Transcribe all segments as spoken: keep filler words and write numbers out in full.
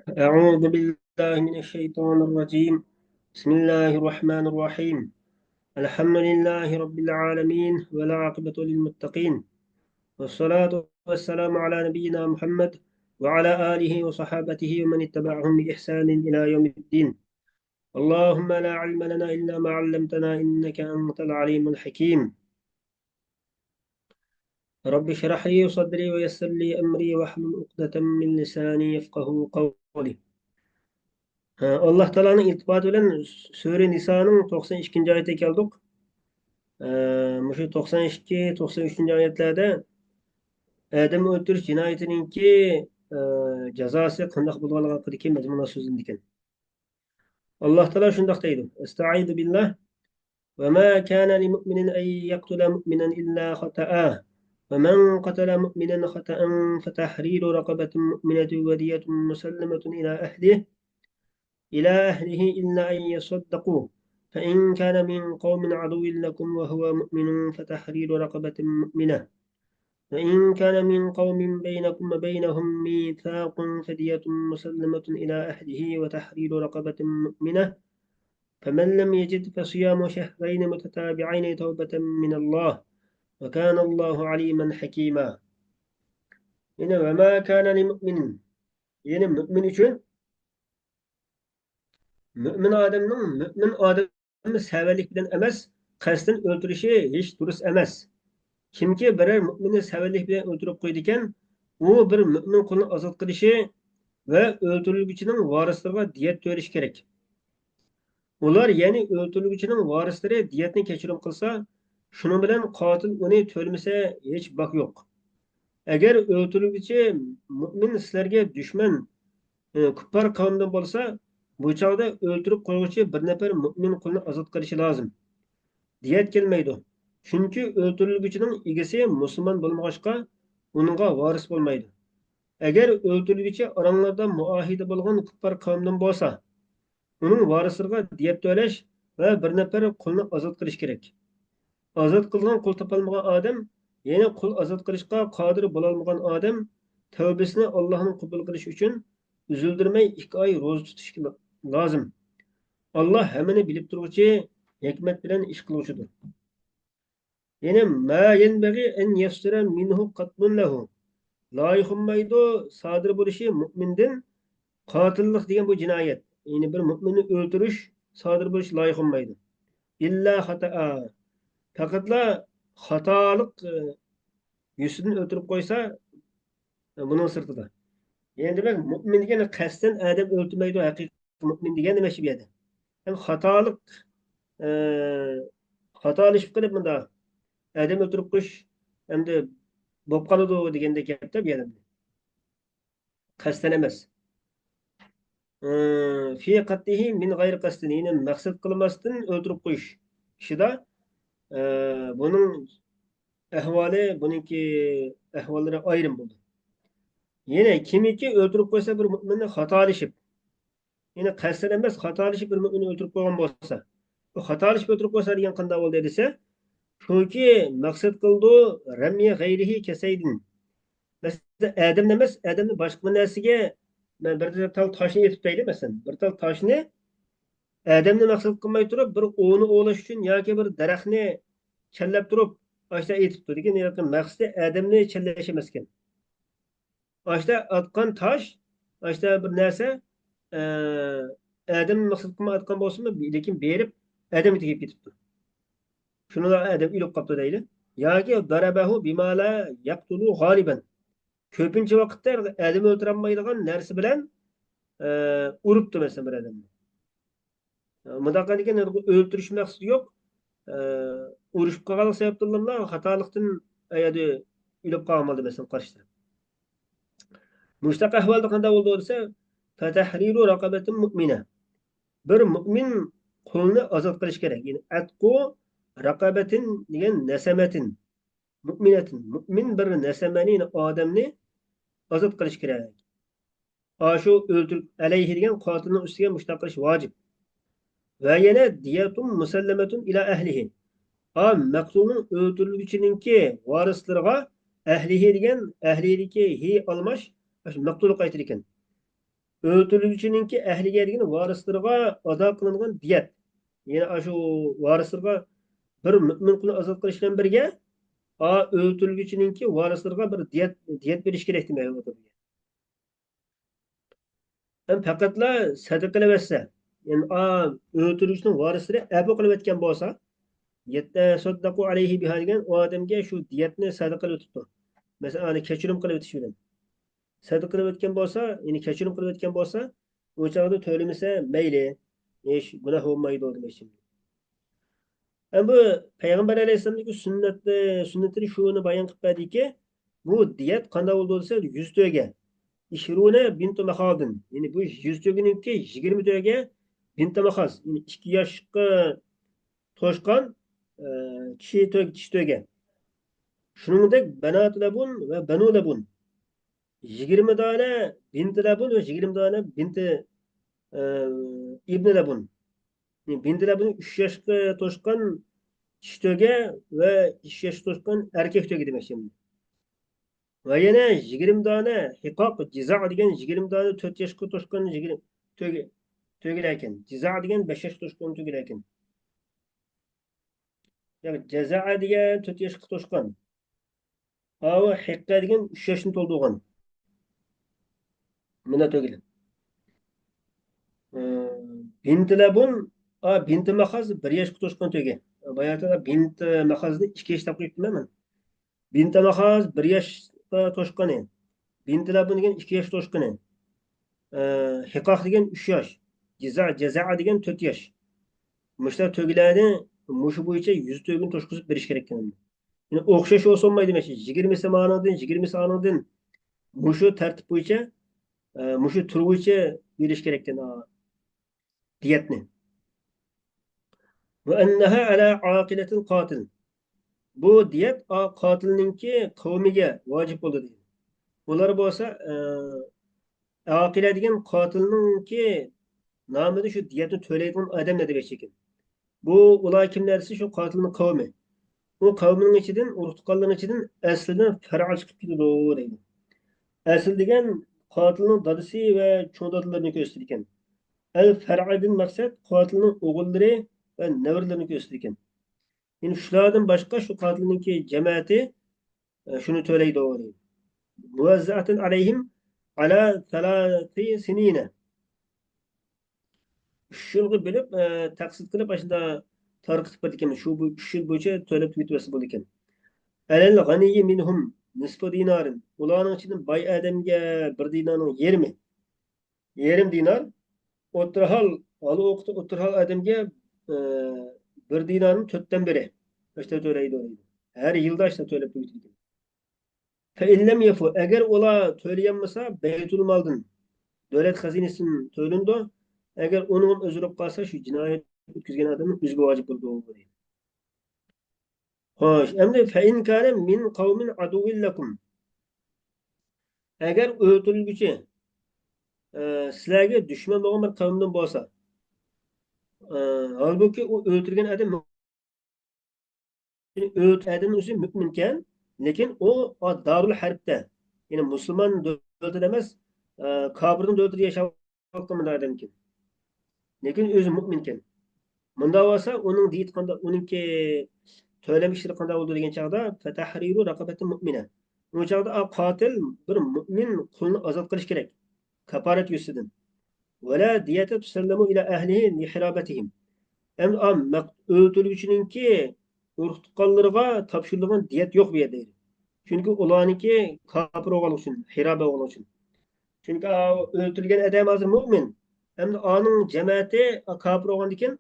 أعوذ بالله من الشيطان الرجيم. بسم الله الرحمن الرحيم. الحمد لله رب العالمين، والعاقبة للمتقين، والصلاة والسلام على نبينا محمد وعلى آله وصحابته ومن اتبعهم بإحسان إلى يوم الدين. اللهم لا علم لنا إلا ما علمتنا إنك أنت العليم الحكيم. رب اشرح لي صدري ويسر لي أمري واحلل عقدة من لساني يفقهوا قولي. ھە، ئاللاھ تائالانىڭ ئىلتىپاتى بىلەن سۈرە نىسانىڭ توقسان ئىككىنچى ئايىتىگە كەلدۇق. ھە، مۇشۇ توقسان ئىككى، توقسان ئۈچىنچى ئايەتلەردە ئادەم ئۆلتۈرۈش جىنايىتىنىڭكى، ھە، جازاسى قانداق بولىدىغانلىقى ھەققىدىكى مەزمۇنلار سۆزلىنىدىكەن. ئاللاھ تائالا شۇنداق دەيدۇ: أستعيذ بالله. وما كان لمؤمن أن يقتل مؤمنا إلا خطأ، ومن قتل مؤمنا خطأ فتحرير رقبة مؤمنة ودية مسلمة إلى أهله، إلى أهله إلا أن يصدقوا، فإن كان من قوم عدو لكم وهو مؤمن فتحرير رقبة مؤمنة، وإن كان من قوم بينكم وبينهم ميثاق فدية مسلمة إلى أهله وتحرير رقبة مؤمنة، فمن لم يجد فصيام شهرين متتابعين توبة من الله، وكان الله عليما حكيما. يەنى، وما كان لمؤمن، يەنى مۆمىن ئۈچۈن، مۆمىن ئادەمنىڭ مۆمىن ئادەمنى سەۋەنلىك بىلەن ئەمەس، قەستەن ئۆلتۈرۈشى ھېچ دۇرۇس ئەمەس. كىمكى بىرەر مۆمىننى سەۋەنلىك بىلەن ئۆلتۈرۈپ قويىدىكەن، ئۇ بىر مۆمىن قۇلنى ئازاد قىلىشى ۋە ئۆلتۈرۈلگۈچىنىڭ ۋارىسلىرىغا دىيەت تۆلىشى كېرەك. ئۇلار، يەنى ئۆلتۈرۈلگۈچىنىڭ ۋارىسلىرى دىيەتنى كەچۈرۈم قىلسا، شۇنىڭ بىلەن قاتىل ئۇنى تۆلىمىسە ھېچ باك يوق. ئەگەر ئۆلتۈرۈلگۈچى مۆمىن سىلەرگە دۈشمەن، ئى، كۇپپار قەۋمدىن بولسا، بۇ چاغدا ئۆلتۈرۈپ قويغۇچى بىر نەپەر مۆمىن قۇلنى ئازاد قىلىشى لازىم. دىيەت كەلمەيدۇ. چۈنكى ئۆلتۈرۈلگۈچىنىڭ ئىگىسى مۇسۇلمان بولمىغاچقا، ئۇنىڭغا ۋارىس بولمايدۇ. ئەگەر ئۆلتۈرۈلگۈچى ئاراڭلاردا مۇئاھىدە بولغان كۇپپار قەۋمدىن بولسا، ئۇنىڭ ۋارىسلىرىغا دىيەت تۆلەش ۋە بىر نەپەر قۇلنى ئازاد قىلىش كېرەك. ئازاد قىلىدىغان قۇل تاپالمىغان ئادەم، يەنى قۇل ئازاد قىلىشقا قادىر بولالمىغان ئادەم تەۋبىسىنى ئاللاھنىڭ قوبۇل قىلىشى ئۈچۈن ئۈزۈلدۈرمەي ئىككى ئاي روزا تۇتۇشى لازىم. ئاللاھ ھەممىنى بىلىپ تۇرغۇچى، ھېكمەت بىلەن ئىش قىلغۇچىدۇر. يەنى، ما يەنبەغى ئەن يەسدۇرە مىنھۇ قەتلۇن لەھۇ. لايىق بولمايدۇ سادىر بولۇشى مۆمىندىن قاتىللىق دېگەن بۇ جىنايەت. يەنى بىر مۆمىننى ئۆلتۈرۈش سادىر بولۇشى لايىق بولمايدۇ. ئىللا خاتائا. پەقەتلا خاتالىق، ئى، يۈزىسىدىن ئۆلتۈرۈپ قويسا، بۇنىڭ سىرتىدا. يەنى دېمەك، مۆمىن دېگەن قەستەن ئادەم ئۆلتۈرمەيدۇ، ھەقىقىي مۆمىن دېگەن نېمە شۇ بۇ يەردە؟ يەنى خاتالىق، ئى، خاتالىشىپ قېلىپ مۇنداق ئادەم ئۆلتۈرۈپ قويۇش ئەمدى بولۇپ قالىدۇ دېگەندەك گەپتە بۇ يەردە. قەستەن ئەمەس. ئى، في قتله من غير قصد، يەنى مەقسەت قىلماستىن ئۆلتۈرۈپ قويۇش ئىشىدا، ئى، بۇنىڭ ئەھۋالى، بۇنىڭكى ئەھۋاللىرى ئايرىم بولىدۇ. يەنى كىمكى ئۆلتۈرۈپ قويسا بىر مۆمىننى خاتالىشىپ، يەنى قەستەن ئەمەس، خاتالىشىپ بىر مۆمىننى ئۆلتۈرۈپ قويغان بولسا، بۇ خاتالىشىپ ئۆلتۈرۈپ قويسا دېگەن قانداق بولدى دېسە، شۇكى مەقسەت قىلىدۇ، رەميە غەيرىھى كەسەيدىن. مەسىلەن، ئادەمنى ئەمەس، ئادەمنى باشقا بىر نەرسىگە، مەن بىر تال تاشنى ئېتىپ دەيلى، مەسىلەن، بىر تال تاشنى ئادەمنى مەقسەت قىلماي تۇرۇپ، بىر ئوۋنى ئوۋلاش ئۈچۈن ياكى بىر دەرەخنى چەنلەپ تۇرۇپ، ئاشتا ئېتىپتۇ. لېكىن مەقسىتى ئادەمنى چەنلەش ئەمەسكەن. ئاشتا ئاتقان تاش، ئاشتا بىر نەرسە، ئە، ئادەم مەقسەت قىلماي ئاتقان بولسىمۇ، لېكىن بېرىپ ئادەمگە تېگىپ كېتىپتۇ. شۇنىڭدا ئادەم ئۆلۈپ قاپتۇ دەيلى. ياكى ضربه بما لا يقتل غالبا. كۆپىنچە ۋاقىتتا ئادەم ئۆلتۈرەلمەيدىغان نەرسە بىلەن، ئە، ئۇرۇپتۇ، مەسىلەن، بىر ئادەمنى. مۇنداق قىلغاندىكىن، ئۆلتۈرۈش مەقسىتى يوق. ئۇرۇشۇپ قالغانلىق سەۋەبتىنلا خاتالىقتىن ئەگەردە ئۆلۈپ قالغان بولدى، مەسىلەن، قارشى تەرەپ. مۇشۇنداق ئەھۋالدا قانداق بولىدۇ دېسە، فتحرير رقبة مؤمنة. بىر مۆمىن قۇلنى ئازاد قىلىش كېرەك. يەنى، ئەتقۇ رەقەبەتىن دېگەن نەسەمەتىن، مۇئمىنەتىن. مۆمىن بىر نەسەمەنى، يەنى ئادەمنى ئازاد قىلىش كېرەك. ئاشۇ ئۆلتۈرۈپ، ئەلەيھى دېگەن قاتىلنىڭ ئۈستىگە مۇشۇنداق قىلىش ۋاجىپ. ۋە يەنە دىيەتۇن مۇسەللەمەتۇن ئىلا ئەھلىھى. ئا، مەقتۇلنىڭ، ئۆلتۈرۈلگۈچىنىڭكى ۋارىسلىرىغا، ئەھلىھى دېگەن، ئەھلىھىدىكى ھى ئالماش، مەقتۇلغا ئېيتىدىكەن. ئۆلتۈرۈلگۈچىنىڭكى ئەھلىگە دېگەن ۋارىسلىرىغا ئادا قىلىنغان دىيەت. يەنى ئاشۇ ۋارىسلىرىغا بىر مۆمىن قۇلنى ئازاد قىلىش بىلەن بىرگە، ئا، ئۆلتۈرۈلگۈچىنىڭكى ۋارىسلىرىغا بىر دىيەت، دىيەت بېرىش كېرەك دېمەكتۇر. ھەم پەقەتلا سەدىقە قىلىۋەتسە، يەنى، ئا، ئۆلتۈرۈلگۈچىنىڭ ۋارىسلىرى ئەپۇ قىلىۋەتكەن بولسا، يەتەسەددەقۇ ئەلەيھى بىھا دېگەن ئۇ ئادەمگە شۇ دىيەتنى سەدىقە قىلىۋېتىپتۇ. مەسىلەن، ئانا كەچۈرۈم قىلىۋېتىش بىلەن. سەدىقە قىلىۋەتكەن بولسا، يەنى كەچۈرۈم قىلىۋەتكەن بولسا، ئۇ چاغدا تۆلىمىسە مەيلى، ھېچ گۇناھ بولمايدۇ دېمەكچى. ئەمدى پەيغەمبەر ئەلەيھىسسالامنىڭ سۈننەتى، سۈننىتىدە شۇنى بايان قىلىپ بەردىكى، بۇ دىيەت قانداق بولىدۇ دېسە، يۈز تۆگە. ئىشرۇنە بىنتۇ مەخازىن. يەنى بۇ يۈز تۆگىنىڭكى يىگىرمە تۆگە بىنتە مەخاز. يەنى ئىككى ياشقا توشقان، ئە، چىشى تۆگە، چىشى تۆگە. شۇنىڭدەك بەنات لەبۇن ۋە بەنۇ لەبۇن. يىگىرمە دانە بىنتە لەبۇن ۋە يىگىرمە دانە بىنتە، ئە، ئىبنى لەبۇن. بىنتە لەبۇن ئۈچ ياشقا توشقان چىشى تۆگە ۋە ئۈچ ياشقا توشقان ئەركەك تۆگە دېمەكچى. ۋە يەنە يىگىرمە دانە ھىقاق، جىزا دېگەن يىگىرمە دانە تۆت ياشقا توشقان يىگىرمە تۆگە، تۆگىلەركەن. جىزا دېگەن بەش ياشقا توشقان تۆگىلەركەن. ياق، جەزا دېگەن تۆت ياشقا توشقان. ئاۋۇ ھىققە دېگەن ئۈچ ياشنى تولدۇرغان. مانا تۆگىلەر. ئى، بىنتە لەبۇن، ئا، بىنتە مەخاز بىر ياشقا توشقان تۆگە. باياتىدا بىنتە مەخازنى ئىككى ياش دەپ قويۇپتىمەن مەن. بىنتە مەخاز بىر ياشقا توشقىنى. بىنتە لەبۇن دېگەن ئىككى ياش توشقىنى. ئى، ھىقاق دېگەن ئۈچ ياش. جىزا، جەزا دېگەن تۆت ياش. مۇشۇلار تۆگىلەرنى مۇشۇ بويىچە يۈز تۆگىنى توشقۇزۇپ بېرىش كېرەك. يەنى ئوخشاش بولسا بولمايدۇ، مەسىلەن، يىگىرمىسى مانىڭدىن، يىگىرمىسى ئانىڭدىن مۇشۇ تەرتىپ بويىچە، ئە، مۇشۇ تۈر بويىچە بېرىش كېرەككەن، ئا، دىيەتنى. ۋە ئەننەھا ئەلا ئاقىلەتىل قاتىل. بۇ دىيەت، ئا، قاتىلنىڭكى قەۋمىگە ۋاجىپ بولدى دەيدۇ. ئۇلار بولسا، ئە، ئاقىلە دېگەن قاتىلنىڭكى نامىدا شۇ دىيەتنى تۆلەيدىغان ئادەملەر دېمەكچى ئىكەن. بۇ ئۇلار كىملەر دېسە، شۇ قاتىلنىڭ قەۋمى. ئۇ قەۋمىنىڭ ئىچىدىن، ئۇرۇق تۇغقانلىرىنىڭ ئىچىدىن ئەسلىدىن پەرئا چىقىپ كېتىدۇ دەيدۇ. ئەسل دېگەن قاتىلنىڭ دادىسى ۋە چوڭ دادىلىرىنى كۆرسىتىدىكەن. ئەل پەرئدىن مەقسەت قاتىلنىڭ ئوغۇللىرى ۋە نەۋرىلىرىنى كۆرسىتىدىكەن. يەنى شۇلاردىن باشقا شۇ قاتىلنىڭكى جەمەتى، ئە، شۇنى تۆلەيدۇ دەيدۇ. مۇۋەززەئەتۇن ئەلەيھىم ئەلا سەلاسى سىنىنە. ئۈچ يىلغا بۆلۈپ، ئە، تەقسىم قىلىپ، ئاشۇندا تارقىتىپ بېرىدىكەن. شۇ بۇ ئۈچ يىل بويىچە تۆلەپ تۈگىتىۋەتسە بولىدىكەن. ئەلەل غەنىيي مىنھۇم نىسفۇ دىنارىن. ئۇلارنىڭ ئىچىدىن باي ئادەمگە بىر دىنارنىڭ يېرىمى. يېرىم دىنار. ئوتتۇرا ھال، ھالى ۋاقىتتا ئوتتۇرا ھال ئادەمگە، ئە، بىر دىنارنىڭ تۆتتىن بىرى. ئاشتا تۆلەيدۇ دەيدۇ. ھەر يىلدا ئاشتا تۆلەپ تۈگىتىدىكەن. فەئىن لەم يەفۇ، ئەگەر ئۇلار تۆلىيەلمىسە، بەيتۇل مالدىن، دۆلەت خەزىنىسىدىن تۆلىنىدۇ. ئەگەر ئۇنىڭ ئۆزى بولۇپ قالسا، شۇ جىنايەت ئۆتكۈزگەن ئادەمنىڭ ئۆزىگە ۋاجىپ بولىدۇ. خوش، ئەمدى فەئىن كانە مىن قەۋمىن ئەدۇۋۋىن لەكۇم. ئەگەر ئۆلتۈرۈلگۈچى، ئە، سىلەرگە دۈشمەن بولغان بىر قەۋمدىن بولسا، ئە، ھالبۇكى ئۇ ئۆلتۈرگەن ئادەم ئۆلتۈرگەن ئادەم ئۆزى مۆمىنكەن، لېكىن ئۇ، ئا، دارۇل ھەربتە، يەنى مۇسۇلمان دۆلىتىدە ئەمەس، ئا، كاپىرنىڭ دۆلىتىدە ياشاۋاتقان مۇنداق ئادەمكەن. لېكىن ئۆزى مۆمىنكەن. مۇنداق بولسا، ئۇنىڭ دېيىتقاندا، ئۇنىڭكى تۆلەم ئىشلىرى قانداق بولىدۇ دېگەن چاغدا، فتحرير رقبة مؤمنة. ئۇ چاغدا، ئا، قاتىل بىر مۆمىن قۇلنى ئازاد قىلىش كېرەك. كاپارەت يۈزىسىدىن. ولا دية تسلم إلى أهله لحرابتهم. ئەمدى ئا مەق-، ئۆلتۈرگۈچىنىڭكى ئۇرۇق تۇغقانلىرىغا تاپشۇرۇلغان دىيەت يوق بۇ يەردە. چۈنكى ئۇلارنىڭكى كاپىر بولغانلىقى ئۈچۈن، ھىرابە بولغانلىقى ئۈچۈن. چۈنكى ئا ئۆلتۈرۈلگەن ئادەم ھازىر مۆمىن. ئەمدى ئانىڭ جەمەتى ئا كاپىر بولغاندىكىن،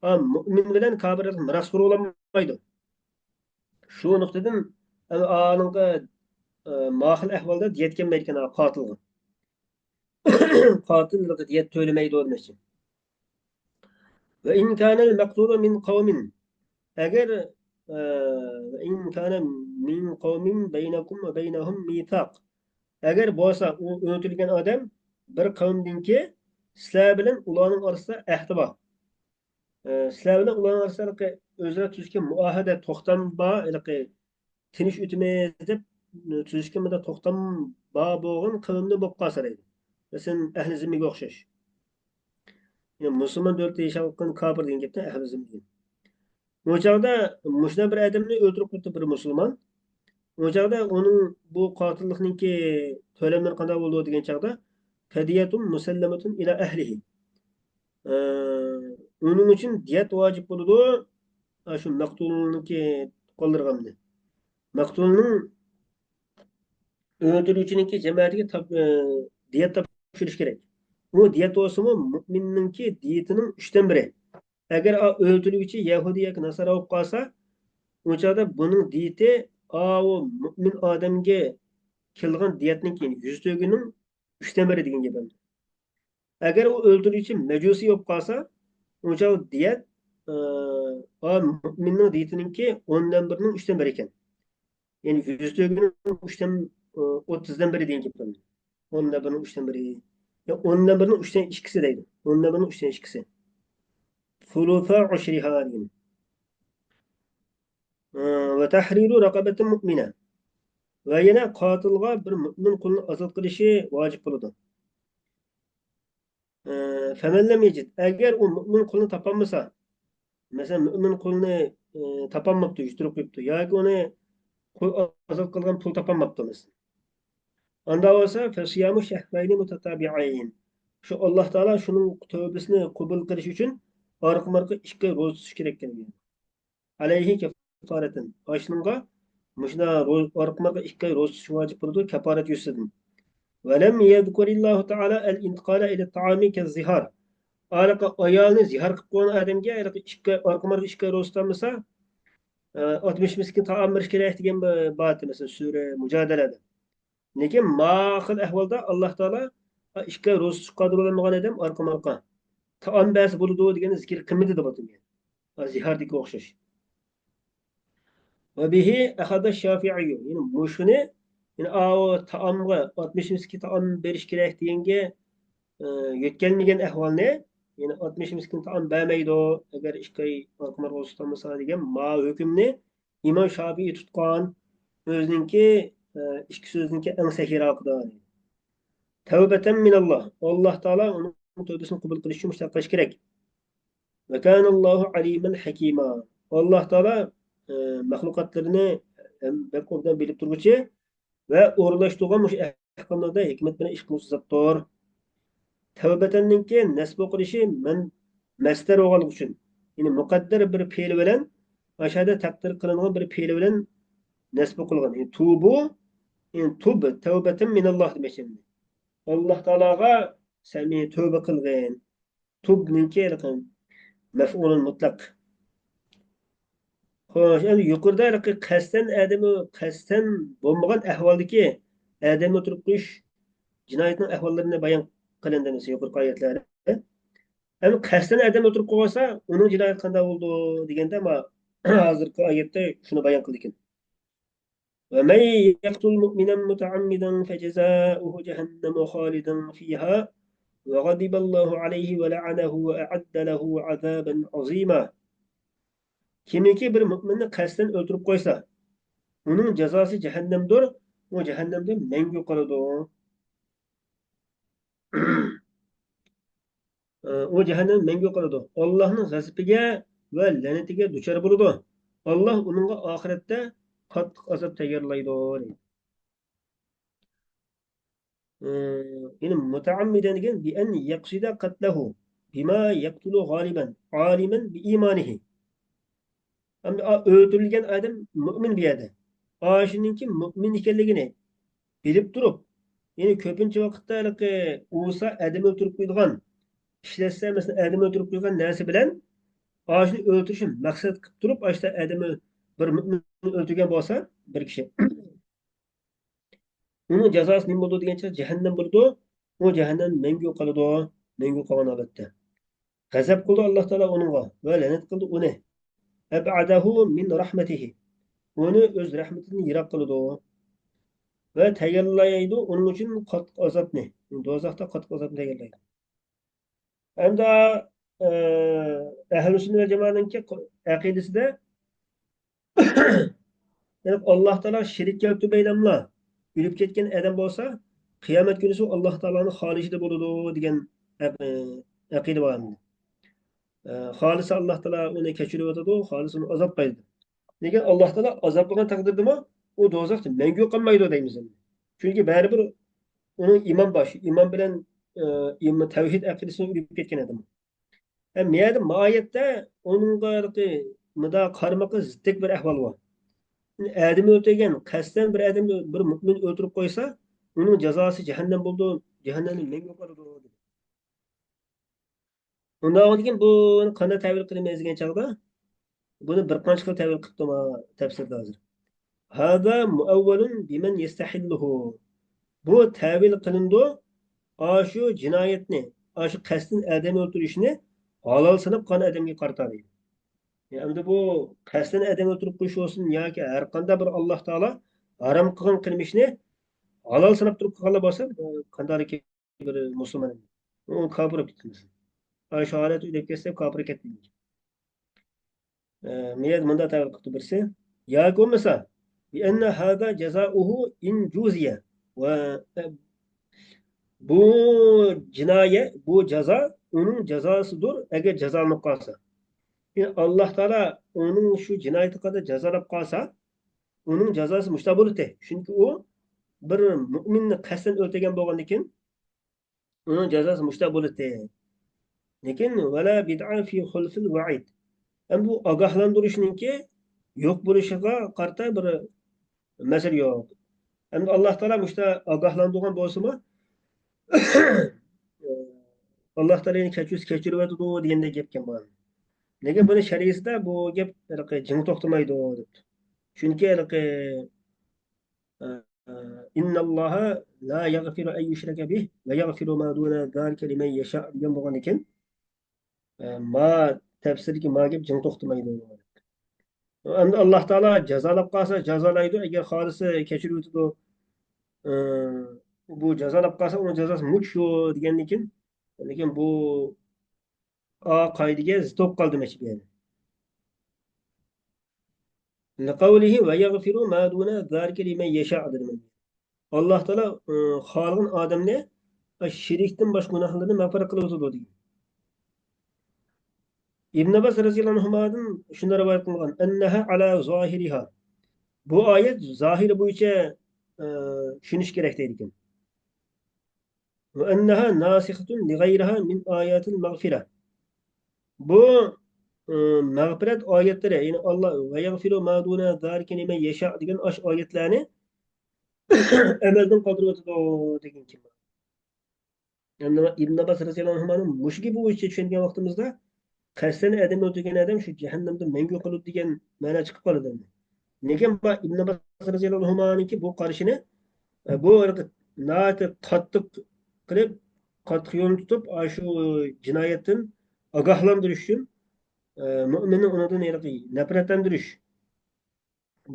ئا مۆمىن بىلەن كاپىر مىراس قۇرۇۋالالمايدۇ. شۇ نۇقتىدىن ئا-، ئانىڭغا، ئا، ماخىل ئەھۋالدا دىيەت كەلمەيدىكەن، ئا، قاتىلغا. قاتىل دىيەت تۆلىمەيدۇ دېمەكچى. وإن كان المقتول من قوم، ئەگەر، ئە، وإن كان من قوم بينكم وبينهم ميثاق، ئەگەر بولسا ئۇ ئۆلتۈرۈلگەن ئادەم بىر قەۋمدىنكى، سىلەر بىلەن ئۇلارنىڭ ئارىسىدا ئەھدى بار. ئە، سىلەر بىلەن ئۇلارنىڭ ئارىسىدا ھېلىقى ئۆزئارا تۈزۈشكەن مۇئاھىدە، توختام بار، ھېلىقى تىنچ ئۆتىمىز دەپ تۈزۈشكەن مۇنداق توختام بار بولغان قەۋمدىن بولۇپ قالسا دەيدۇ. مەسىلەن، ئەھلى زىممىگە ئوخشاش. يەنى مۇسۇلمان دۆلىتىدە ياشاۋاتقان كاپىر دېگەن گەپتە ئەھلى زىممە دېگەن. ئۇ چاغدا مۇشۇنداق بىر ئادەمنى ئۆلتۈرۈپ قويۇپتۇ بىر مۇسۇلمان. ئۇ چاغدا ئۇنىڭ بۇ قاتىللىقنىڭكى تۆلەملىرى قانداق بولىدۇ دېگەن چاغدا، فدية مسلمة إلى أهله. ئى، ئۇنىڭ ئۈچۈن دىيەت ۋاجىپ بولىدۇ. ئا، شۇ مەقتۇلنىڭكى تۇغقانلىرىغا ئەمدى. مەقتۇلنىڭ ئۆلتۈرگۈچىنىڭكى جەمەتىگە تاپ-، ئى، دىيەت تاپشۇرۇش كېرەك. ئۇ دىيەت بولسىمۇ مۇئمىننىڭكى دىيىتىنىڭ ئۈچتىن بىرى. ئەگەر ئا، ئۆلتۈرگۈچى يەھۇدىي ياكى ناسارا بولۇپ قالسا، ئۇ چاغدا بۇنىڭ دىيىتى ئاۋۇ مۇئمىن ئادەمگە كېلىدىغان دىيەتنىڭكى يۈز تۆگىنىڭ ئۈچتىن بىرى دېگەن گەپ ئەمدى. ئەگەر ئۇ ئۆلتۈرگۈچى مەجۇسىي بولۇپ قالسا، ئۇ چاغدا دىيەت، ئى، ئا، مۇئمىننىڭ دىيىتىنىڭكى ئوندىن بىرىنىڭ ئۈچتىن بىرى ئىكەن. يەنى يۈز تۆگىنىڭ ئۈچتىن، ئى، ئوتتۇزدىن بىرى دېگەن گەپ. ئوندىن بىرىنىڭ ئۈچتىن بىرى. يا ئوندىن بىرىنىڭ ئۈچتىن ئىككىسى دەيدۇ. ئوندىن بىرىنىڭ ئۈچتىن ئىككىسى. ثلث عشرها دېگەن. ئى، وتحرير رقبة مؤمنة. ۋە يەنە قاتىلغا بىر مۇئمىن قۇلنى ئازاد قىلىشى ۋاجىپ بولىدۇ. ئى، فمن لم يجد، ئەگەر ئۇ مۇئمىن قۇلنى تاپالمىسا، مەسىلەن، مۇئمىن قۇلنى، ئى، تاپالماپتۇ، يۈتتۈرۈپ قويۇپتۇ، ياكى ئۇنى قۇل ئازاد قىلغان پۇل تاپالماپتۇ، مەسىلەن. ئاندا بولسا، فصيام شهرين متتابعين. شۇ ئاللاھ تائالا شۇنىڭ تۆۋبىسىنى قوبۇل قىلىش ئۈچۈن ئارقىمۇ ئارقا ئىككى ئاي روزا تۇتۇش كېرەك ئىكەن. عليه كفارة. ئاشۇنىڭغا مۇشۇنداق روز-، ئارقىمۇ ئارقا ئىككى ئاي روزا تۇتۇش ۋاجىپ بولىدۇ، كاپارەت يۈزىسىدىن. ولم يذكر الله تعالى الانتقال إلى الطعام كالظهار. ھېلىقى ئايالىنى زىھار قىلىپ قويغان ئادەمگە ھېلىقى ئىككى ئاي، ئارقىمۇ ئارقا ئىككى ئاي روزا تۇتالمىسا، ئاتمىش مىسكىن تائام بېرىش كېرەك دېگەن بار ئىدى، مەسىلەن، سۈرە مۇجادىلەدە. لېكىن ما خىل ئەھۋالدا ئاللاھ تائالا ئىككى ئاي روزا تۇتۇشقا قادىر بولالمىغان ئادەم ئارقىمۇ ئارقا تائام بەرسە بولىدۇ دېگەننى زىكىر قىلمىدى دەپ ئاتىدۇ. زىھاردىكىگە ئوخشاش. وبه أخذ الشافعي. يەنى مۇشۇنى، يەنى ئاۋۇ تائامغا ئاتمىش مىسكىن تائام بېرىش كېرەك دېگەنگە، ئى، يۆتكەلمىگەن ئەھۋالنى، يەنى ئاتمىش مىسكىن تائام بەرمەيدۇ، ئەگەر ئىككى ئاي ئارقىمۇ ئارقا روزا تۇتالمىسا دېگەن ما ھۆكۈمنى ئىمام شافىئى تۇتقان، ئۆزىنىڭكى، ئى، ئىككى سۆزىنىڭكى ئەڭ سەھىھراقىدا. توبة من الله. ئاللاھ تائالا ئۇنىڭ تۆۋبىسىنى قوبۇل قىلىش ئۈچۈن مۇشۇنداق قىلىش كېرەك. وكان الله عليما حكيما. ئاللاھ تائالا، ئى، مەخلۇقاتلىرىنى ھەم بەك ئوبدان بىلىپ تۇرغۇچى ۋە ئورۇنلاشتۇرغان مۇشۇ ئەھكاملاردا ھېكمەت بىلەن ئىش قىلغۇچى زاتتۇر. تەۋبەتەننىڭكى نەسب قىلىشى مەن مەستەر بولغانلىقى ئۈچۈن، يەنى مۇقەددەر بىر پېئىل بىلەن، ئاشۇ يەردە تەقدىر قىلىنغان بىر پېئىل بىلەن نەسب قىلغان. يەنى تۇبۇ، يەنى تۇب، تەۋبەتەن مىنەللاھ دېمەكچى. ئاللاھ تائالاغا سەن مېنى تۆبە قىلغىن. تۇبنىڭكى ھېلىقى مەفئۇلۇن مۇتلەق. خوش، ئەمدى يۇقىرىدا ھېلىقى قەستەن ئادەم، قەستەن بولمىغان ئەھۋالدىكى ئادەم ئۆلتۈرۈپ قويۇش جىنايىتىنىڭ ئەھۋاللىرىنى بايان قىلىندى، مەسىلەن، يۇقىرىقى ئايەتلەردە. ئەمدى قەستەن ئادەم ئۆلتۈرۈپ قويغانسا، ئۇنىڭ جىنايىتى قانداق بولىدۇ دېگەندە، ما-، ھازىرقى ئايەتتە شۇنى بايان قىلىدىكەن. ومن يقتل مؤمنا متعمدا فجزاؤه جهنم خالدا فيها وغضب الله عليه ولعنه وأعد له عذابا عظيما. كىمكى بىر مۆمىننى قەستەن ئۆلتۈرۈپ قويسا، ئۇنىڭ جازاسى جەھەننەمدۇر، ئۇ جەھەننەمدە مەڭگۈ قالىدۇ. ئۇ جەھەننەمدە مەڭگۈ قالىدۇ. ئاللاھنىڭ غەزىپىگە ۋە لەنىتىگە دۇچار بولىدۇ. ئاللاھ ئۇنىڭغا ئاخىرەتتە قاتتىق ئازاب تەييارلايدۇ. يەنى مۇتەئەممىدەن دېگەن بىئەن يەقسىدە قەتلەھۇ بىما يەقتۇلۇ غالىبەن ئالىمەن بىئىمانىھى. ئەمدى ئا-، ئۆلتۈرۈلگەن ئادەم مۆمىن بۇ يەردە. ئاشۇنىڭكى مۆمىن ئىكەنلىكىنى بىلىپ تۇرۇپ، يەنى كۆپىنچە ۋاقىتتا ھېلىقى ئۇرسا ئادەم ئۆلتۈرۈپ قويىدىغان، ئىشلەتسە مەسىلەن ئادەم ئۆلتۈرۈپ قويىدىغان نەرسە بىلەن ئاشۇنى ئۆلتۈرۈشنى مەقسەت قىلىپ تۇرۇپ، ئاشۇ ئادەم بىر مۆمىن ئۆلتۈرگەن بولسا بىر كىشى. ئۇنىڭ جازاسى نېمە بولىدۇ دېگەن چاغدا جەھەننەم بولىدۇ. ئۇ جەھەننەمدە مەڭگۈ قالىدۇ. مەڭگۈ قالغان ھالەتتە. غەزەپ قىلىدۇ ئاللاھ تائالا ئۇنىڭغا ۋە لەنەت قىلىدۇ ئۇنى. ئەبئەدەھۇ مىن رەھمەتىھى. ئۇنى ئۆز رەھمىتىدىن يىراق قىلىدۇ. ۋە تەييارلايدۇ ئۇنىڭ ئۈچۈن قاتتىق ئازابنى. دوزاختا قاتتىق ئازابنى تەييارلايدۇ. ئەمدى، ئە، ئەھلى سۈننە ۋەل جامائەنىڭكى ئەقىدىسىدە، يەنى ئاللاھ تائالا شېرىك كەلتۈرمەيلەملا ئۆلۈپ كەتكەن ئادەم بولسا، قىيامەت كۈنىسى ئاللاھ تائالانىڭ خالىشىدا بولىدۇ دېگەن ئەق-، ئەقىدە بار ئەمدى. ئە، خالىسا ئاللاھ تائالا ئۇنى كەچۈرۈۋېتىدۇ، خالىسا ئۇنى ئازابلايدۇ. لېكىن ئاللاھ تائالا ئازابلىغان تەقدىردىمۇ ئۇ دوزاختا مەڭگۈ قالمايدۇ دەيمىز ئەمدى. چۈنكى بەرىبىر ئۇنىڭ ئىمان بار، شۇ ئىمان بىلەن، ئە، ئىم-، تەۋھىد ئەقىدىسىنى ئۆگىنىپ كەتكەن ئادەم. ھەم يەنە ما ئايەتتە ئۇنىڭغا ھېلىقى مۇنداق قارىماققا زىتتەك بىر ئەھۋال بار. ئادەم ئۆلتۈرگەن، قەستەن بىر ئادەمنى، بىر مۆمىننى ئۆلتۈرۈپ قويسا، ئۇنىڭ جازاسى جەھەننەم بولىدۇ، جەھەننەمدە مەڭگۈ قالىدۇ، دېدى. ئۇنداق بولغاندىكىن بۇنى قانداق تەۋىل قىلىمىز دېگەن چاغدا، بۇنى بىر قانچە خىل تەۋىل قىپتۇ ما تەپسىردە ھازىر. ھازا مۇئەۋۋەلۇن بىمەن يەستەھىللۇھۇ. بۇ تەۋىل قىلىنىدۇ، ئاشۇ جىنايەتنى، ئاشۇ قەستەن ئادەم ئۆلتۈرۈشنى ھالال ساناپ قىلغان ئادەمگە قارىتا دەيدۇ. يەنى ئەمدى بۇ قەستەن ئادەم ئۆلتۈرۈپ قويۇش بولسۇن ياكى ھەر قانداق بىر ئاللاھ تائالا ھارام قىلغان قىلمىشنى ھالال ساناپ تۇرۇپ قىلغانلار بولسا، بۇ قانداقكى بىر مۇسۇلمان ئۇ كاپىر بولۇپ كېتىدۇ. ئاي شاھادەت ئۆيلەپ كەتسە كاپىر كەتتى. ئە، مۇ يەردە مۇنداق تەۋىل قىپتۇ بىرسى. ياكى بولمىسا، بىئەننە ھازا جازاؤھۇ ئىن جۇزىيە. ۋە، ئە، بۇ جىنايە، بۇ جازا ئۇنىڭ جازاسىدۇر، ئەگەر جازالىنىپ قالسا. يەنى ئاللاھ تائالا ئۇنىڭ شۇ جىنايىتىگە قارىتا جازالاپ قالسا، ئۇنىڭ جازاسى مۇشۇنداق بولاتتى. چۈنكى ئۇ بىر مۆمىننى قەستەن ئۆلتۈرگەن بولغاندىكىن، ئۇنىڭ جازاسى مۇشۇنداق بولاتتى. لېكىن، ۋەلا بىدئە فى خۇلفىل ۋەئىد. ئەمدى بۇ ئاگاھلاندۇرۇشنىڭكى يوق بولۇشىغا قارىتا بىر مەسىلە يوق. ئەمدى ئاللاھ تائالا مۇشۇنداق ئاگاھلاندۇرغان بولسىمۇ، ئاللاھ تائالا يەنە كەچۈرسە كەچۈرۈۋېتىدۇ دېگەندەك گەپكەن بۇ. لېكىن بۇنى شەرىئىتىدە بۇ گەپ ھېلىقى جىڭ توختىمايدۇ دەپتۇ. چۈنكى ھېلىقى، ئىنناللاھا لا يغفر أن يشرك به ويغفر ما دون ذلك لمن يشاء دېگەن بولغاندىكىن، ئە، ما تەپسىردىكى ما گەپ جىڭ توختىمايدۇ. ئەمدى ئاللاھ تائالا جازالاپ قالسا جازالايدۇ، ئەگەر خالىسا كەچۈرۈۋېتىدۇ. ئە، بۇ جازالاپ قالسا ئۇنىڭ جازاسى مۇشۇ دېگەندىكىن، لېكىن بۇ ئا قائىدىگە زىت بولۇپ قالدى مەشىق يەنى. لىقەۋلىھى ۋە يەغفىرۇ ما دۇنە زالىكە لىمەن يەشاء دېدى. ئاللاھ تائالا، ئى، خالىغان ئادەمنى شىركتىن باشقا گۇناھلىرىنى مەغپىرەت قىلىۋېتىدۇ دېگەن. ئىبن ئابباس رەزىياللاھۇ ئەنھۇمادىن شۇنداق رىۋايەت قىلىنغان، ئەننەھا ئەلا زاھىرىھا. بۇ ئايەت زاھىرى بويىچە، ئى، چۈشىنىش كېرەك دەيدىكەن. ۋە ئەننەھا ناسىخەتۇن لىغەيرىھا مىن ئاياتىل مەغفىرە. بۇ، ئى، مەغپىرەت ئايەتلىرى، يەنى ئاللا ۋە يەغفىرۇ ما دۇنە زالىكە لىمەن يەشاء دېگەن ئاشۇ ئايەتلەرنى ئەمەلدىن قالدۇرۇۋېتىدۇ دېگەن گېپى. ئەمدى ئىبن ئابباس رەزىياللاھۇ ئەنھۇمانىڭ مۇشۇ گېپى بويىچە چۈشەنگەن ۋاقتىمىزدا، قەستەن ئادەم ئۆلتۈرگەن ئادەم شۇ جەھەننەمدە مەڭگۈ قالىدۇ دېگەن مەنا چىقىپ قالىدۇ ئەمدى. لېكىن بۇ ئىبن ئابباس رەزىياللاھۇ ئەنھۇمانىڭكى بۇ قارىشىنى، ئە، بۇ ناھايىتى قاتتىق قىلىپ، قاتتىق يولنى تۇتۇپ، ئاشۇ جىنايەتتىن ئاگاھلاندۇرۇش ئۈچۈن، ئە، مۆمىننى ئۇنىڭدىن ھېلىقى نەپرەتلەندۈرۈش،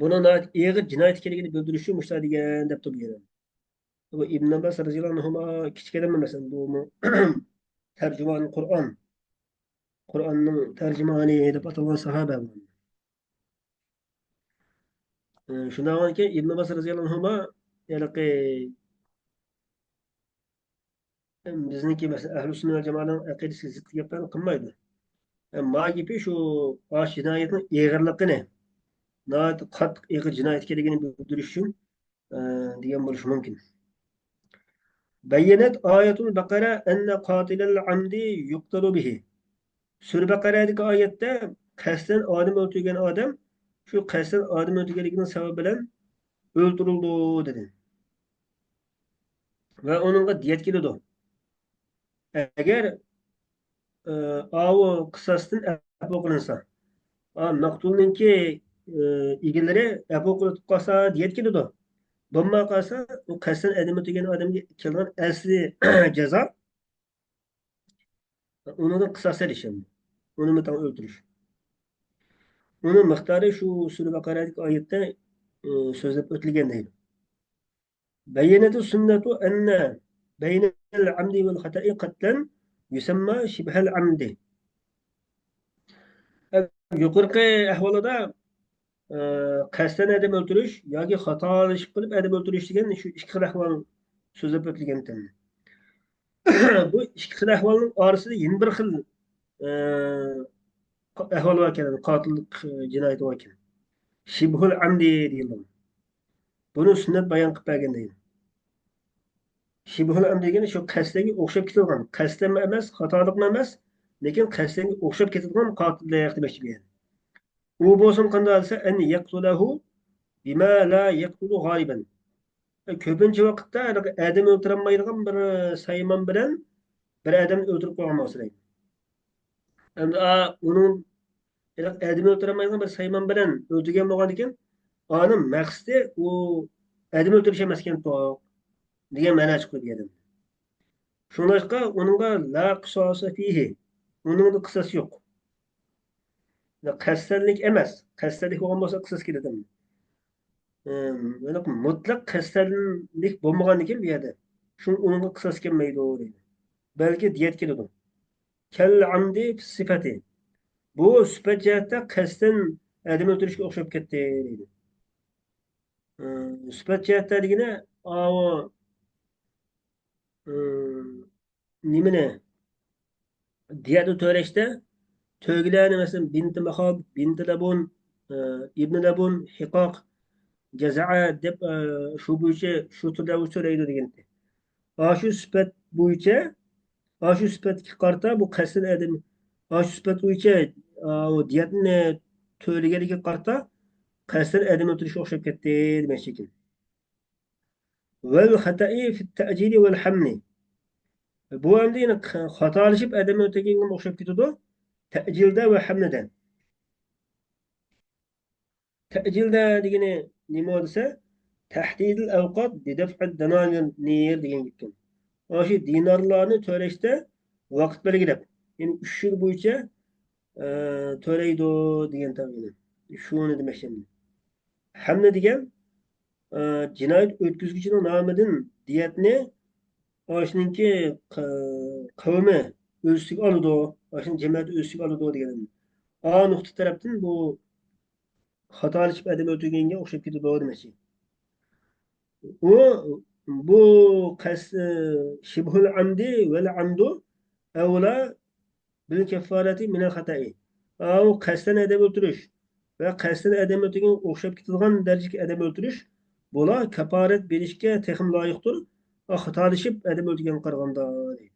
بۇنىڭ ناھايىتى ئېغىر جىنايەت ئىكەنلىكىنى بىلدۈرۈش ئۈچۈن مۇشۇنداق دېگەن دەپتۇ بۇ يەردە. بۇ ئىبن ئابباس رەزىياللاھۇ ئەنھۇما كىچىك ئادەم ئەمەس، بۇمۇ تەرجىمان قۇرئان، قۇرئاننىڭ تەرجىمانى دەپ ئاتالغان ساھابە بۇ. ئى، شۇنداق بولغاندىكىن ئىبن ئابباس رەزىياللاھۇ ئەنھۇما ھېلىقى بىزنىڭكى مەسىلەن ئەھلى سۈننە ۋەل جامائەنىڭ ئەقىدىسىگە زىت گەپلەرنى قىلمايدۇ. ئە، ما گېپى شۇ ئاشۇ جىنايەتنىڭ ئېغىرلىقىنى، ناھايىتى قاتتىق ئېغىر جىنايەت ئىكەنلىكىنى بىلدۈرۈش ئۈچۈن، ئە، دېگەن بولۇشى مۇمكىن. بينت آية البقرة أن قاتل العمد يقتل به. سۈرە بەقەرەدىكى ئايەتتە قەستەن ئادەم ئۆلتۈرگەن ئادەم شۇ قەستەن ئادەم ئۆلتۈرگەنلىكىنىڭ سەۋەبى بىلەن ئۆلتۈرۈلىدۇ دېدى. ۋە ئۇنىڭغا دىيەت كېلىدۇ. ئەگەر، ئى، ئاۋۇ قىساستىن ئەپۇ قىلىنسا، ئا، مەقتۇلنىڭكى، ئى، ئىگىلىرى ئەپۇ قىلىپ قالسا دىيەت كېلىدۇ. بولماي قالسا، ئۇ قەستەن ئادەم ئۆلتۈرگەن ئادەمگە كېلىدىغان ئەسلى جازا ئۇنىڭدىن قىساس ئېلىش ئەمدى. ئۇنىمۇ تەڭ ئۆلتۈرۈش. ئۇنىڭ مىقدارى شۇ سۈرە بەقەرەدىكى ئايەتتە، ئى، سۆزلەپ ئۆتۈلگەن دەيدۇ. بينت السنة أن بين العمد والخطأ قتلا يسمى شبه العمد. يۇقىرىقى ئەھۋالدا، ئى، قەستەن ئادەم ئۆلتۈرۈش ياكى خاتالىشىپ قېلىپ ئادەم ئۆلتۈرۈش دېگەن شۇ ئىككى خىل ئەھۋال سۆزلەپ ئۆتۈلگەنتىم. بۇ ئىككى خىل ئەھۋالنىڭ ئارىسىدا يەنە بىر خىل، ئە، ئەھۋال باركەن، قاتىللىق، ئە، جىنايىتى باركەن. شىبھۇل ئەمدى دېيىلىدۇ. بۇنى سۈننەت بايان قىلىپ بەرگەن دەيدۇ. شىبھۇل ئەمدى دېگىنى شۇ قەستەنگە ئوخشاپ كېتىدىغان، قەستەنمۇ ئەمەس، خاتالىقمۇ ئەمەس، لېكىن قەستەنگە ئوخشاپ كېتىدىغان قاتىللىق دېمەكچى بۇ يەردە. ئۇ بولسۇن قانداق دېسە، ئەن يەقتۇلەھۇ بىما لا يەقتۇلۇ غالىبەن. كۆپىنچە ۋاقىتتا ھېلىقى ئادەم ئۆلتۈرەلمەيدىغان بىر سايمان بىلەن بىر ئادەمنى ئۆلتۈرۈپ قويغان بولسا دەيدۇ. ئەمدى، ئا، ئۇنىڭ ھېلىقى ئادەم ئۆلتۈرەلمەيدىغان بىر سايمان بىلەن ئۆلتۈرگەن بولغاندىكىن، ئانىڭ مەقسىتى ئۇ ئادەم ئۆلتۈرۈش ئەمەسكەن دېگەن مەنا چىقىدۇ بۇ يەردىن. شۇڭلاشقا ئۇنىڭغا لا قىساسە فىھى، ئۇنىڭدا قىساس يوق. قەستەنلىك ئەمەس، قەستەنلىك بولغان بولسا قىساس كېلىدۇ. ئىم، مۇتلەق قەستەنلىك بولمىغاندىكىن بۇ يەردە، شۇڭا ئۇنىڭغا قىساس كەلمەيدۇ دەيدۇ. بەلكى دىيەت كېلىدۇ. كەل ئەمدى سىپەتى. بۇ سۈپەت جەھەتتە قەستەن ئادەم ئۆلتۈرۈشكە ئوخشاپ كەتتى دەيدۇ. ئىم، سۈپەت جەھەتتە دېگىنى، ئاۋۇ، ئىم، نېمىنى؟ دىيەتنى تۆلەشتە تۆگىلەرنى، مەسىلەن، بىنتى مەخاب، بىنتى لەبۇن، ئە، ئىبنى لەبۇن، ھىقاق، جەزەئە دەپ، ئە، شۇ بويىچە، شۇ تۈردە تۆلەيدۇ دېگەنتى. ئاشۇ سۈپەت بويىچە، ئاشۇ سۈپەتكە قارىتا بۇ قەستەن ئادەم، ئاشۇ سۈپەت بويىچە، ئا، ئۇ دىيەتنى تۆلىگەنلىكىگە قارىتا قەستەن ئادەم ئۆلتۈرۈشكە ئوخشاپ كەتتى دېمەكچى ئىكەن. ۋەل خەتەئى فىت تەئجىلى ۋەل ھەمنى. بۇ ئەمدى يەنە خاتالىشىپ ئادەم ئۆلتۈرگەنگە ئوخشاپ كېتىدۇ. تەئجىلدە ۋە ھەمنىدە. تەئجىلدە دېگىنى نېمە دېسە، تەھدىدىل ئەۋقات بىدەفئەت دەنانىر دېگەن گەپكەن. ئاشۇ دىنارلارنى تۆلەشتە ۋاقىت بەلگىلەپ، يەنى ئۈچ يىل بويىچە ئە، تۆلەيدۇ دېگەن تەرجىمە. شۇنى دېمەكچى. ھەمنى دېگەن، ئە، جىنايەت ئۆتكۈزگۈچىنىڭ نامىدىن دىيەتنى ئاشۇنىڭكى ق-، قەۋمى ئۆز ئۈستىگە ئالىدۇ، ئاشۇنىڭ جەمەتى ئۆز ئۈستىگە ئالىدۇ دېگەن. ئا نۇقتا تەرەپتىن بۇ خاتالىشىپ ئادەم ئۆلتۈرگەنگە ئوخشاپ كېتىدۇ دېمەكچى. ئۇ، بۇ قەس-، شىبھۇل ئەمدى ۋەل ئەمدۇ ئەۋلا بىل كەففارەتى مىنەل خەتەئى. ئاۋۇ قەستەن ئادەم ئۆلتۈرۈش ۋە قەستەن ئادەم ئۆلتۈرگەنگە ئوخشاپ كېتىدىغان دەرىجىدىكى ئادەم ئۆلتۈرۈش، بۇلار كاپپارەت بېرىشكە تېخىمۇ لايىقتۇر، خاتالىشىپ ئادەم ئۆلتۈرگەنگە قارىغاندا، دەيدۇ.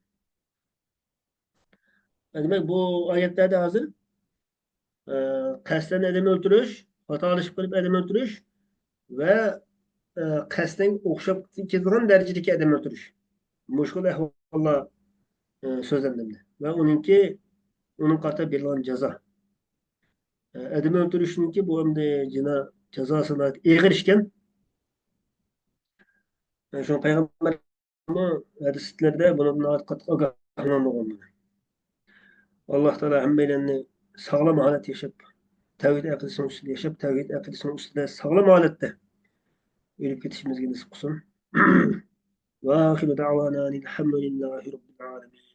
دېمەك، بۇ ئايەتلەردە ھازىر، ئە، قەستەن ئادەم ئۆلتۈرۈش، خاتالىشىپ قېلىپ ئادەم ئۆلتۈرۈش ۋە، ئە، قەستەن ئوخشاپ كېتىدىغان دەرىجىدىكى ئادەم ئۆلتۈرۈش. مۇشۇ خىل ئەھۋاللار، ئە، سۆزلەندى. ۋە ئۇنىڭكى، ئۇنىڭ قارىتا بېرىلغان جازا. ئە، ئادەم ئۆلتۈرۈشنىڭكى بۇ ئەمدى جىنا جازاسى ناھايىتى ئېغىر ئىكەن. ئە، شۇڭا پەيغەمبەر ھەدىسلەردە بۇنىڭدىن ناھايىتى قاتتىق ئاگاھلاندۇرغان. ئاللاھ تائالا ھەممەيلەننى ساغلام ھالەتتە ياشاپ، تەۋھىد ئەقىدىسىنىڭ ئۈستىدە ياشاپ، تەۋھىد ئەقىدىسىنىڭ ئۈستىدە ساغلام ھالەتتە ئۆلۈپ كېتىشىمىزگە نېسىپ قىلسۇن. وآخر دعوانا أن الحمد لله رب العالمين.